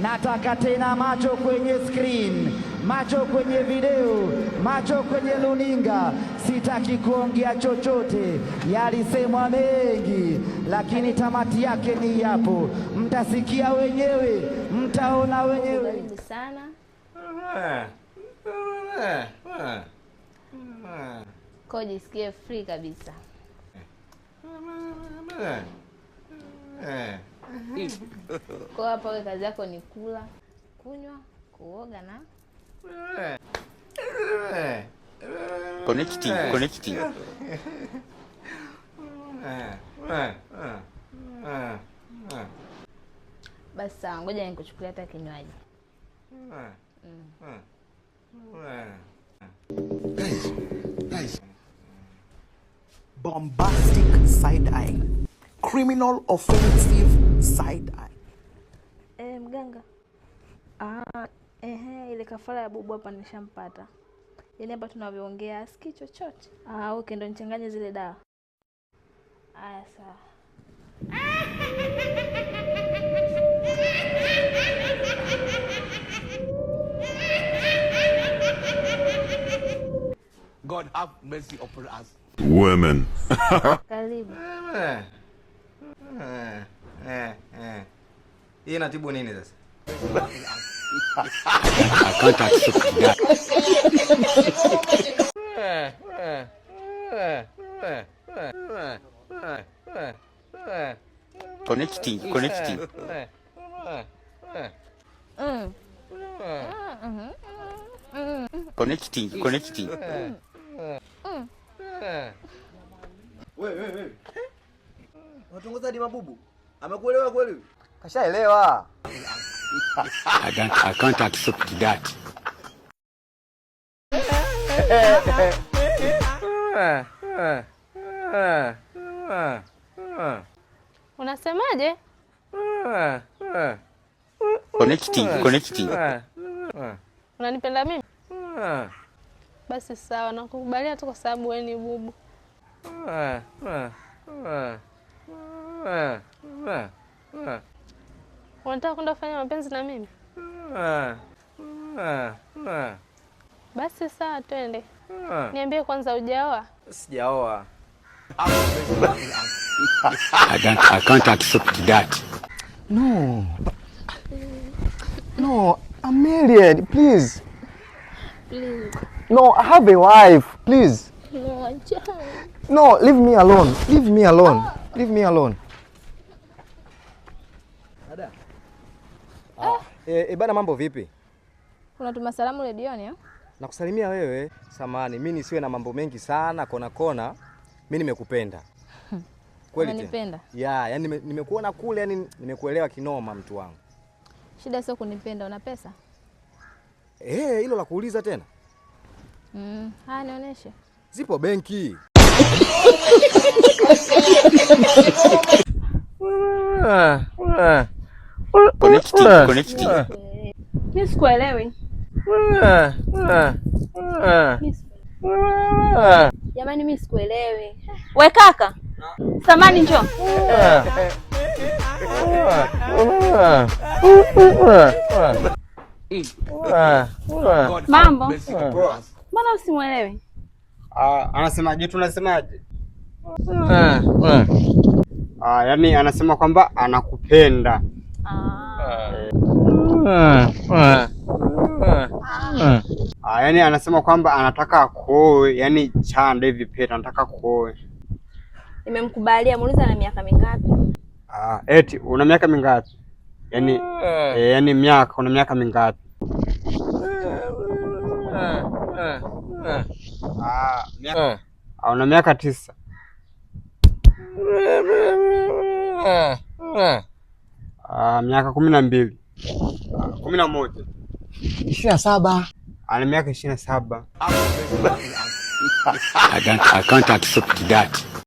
Nataka tena macho kwenye screen, macho kwenye video, macho kwenye luninga. Sitaki kuongea chochote, yalisemwa mengi, lakini tamati yake ni yapo. Mtasikia wenyewe, mtaona wenyewe. Karibu sana. Kwa jisikie free kabisa. Kwa hapa wewe kazi yako ni kula, kunywa, kuoga na Connecting, connecting. Basi sawa, ngoja nikuchukulia hata kinywaji. Guys, guys. Bombastic side eye, criminal offensive side eye. Mganga. Ah, ehe, ile kafara ya bubu hapa nishampata. Yaani hapa tunavyoongea asikii chochote. Ah, okay, ndo nichanganye zile dawa. Aya, sawa. God have mercy upon us. Women. Karibu. Hii inatibu nini sasa? I can't accept that. Connecting, connecting. Connecting, connecting. Wewe wewe wewe. Unatongoza hadi mabubu? Amekuelewa kweli? Kashaelewa. I can't accept that. Unasemaje? Connecting, connecting. Unanipenda mimi? Basi sawa, nakukubalia tu kwa sababu wewe ni bubu. Unataka kwenda kufanya mapenzi na mimi? Basi sawa, twende. Niambie kwanza, hujaoa? Sijaoa. I can't accept that. No. No, I'm married, please. Please. No, I have a wife, please. No, acha. No, leave me alone. Leave me alone. Leave me alone. Dada. Bana mambo vipi? Unatuma salamu redioni eh? Nakusalimia wewe. Samahani, mimi nisiwe na mambo mengi sana kona kona. Mimi nimekupenda. Kweli tena. Unanipenda? Ya, yani nimekuona kule, yani nimekuelewa kinoma mtu wangu. Shida sio kunipenda, una pesa? Hilo la kuuliza tena. Haya nionyeshe. Zipo benki. Connecting, connecting. Mimi sikuelewi. Jamani mimi sikuelewi. We kaka. Samani njoo. Mambo. Mbona usimuelewi? Anasemaje? Tunasemaje? Yani anasema kwamba anakupenda. Yani anasema kwamba anataka akuoe, yani chanda hivi pete anataka kuoe. Nimemkubalia, muuliza na miaka mingapi? Eti una miaka mingapi? Yani yani miaka una miaka mingapi? Una miaka 9. Miaka 12. 11. 27. Ana miaka 27. I can't accept that.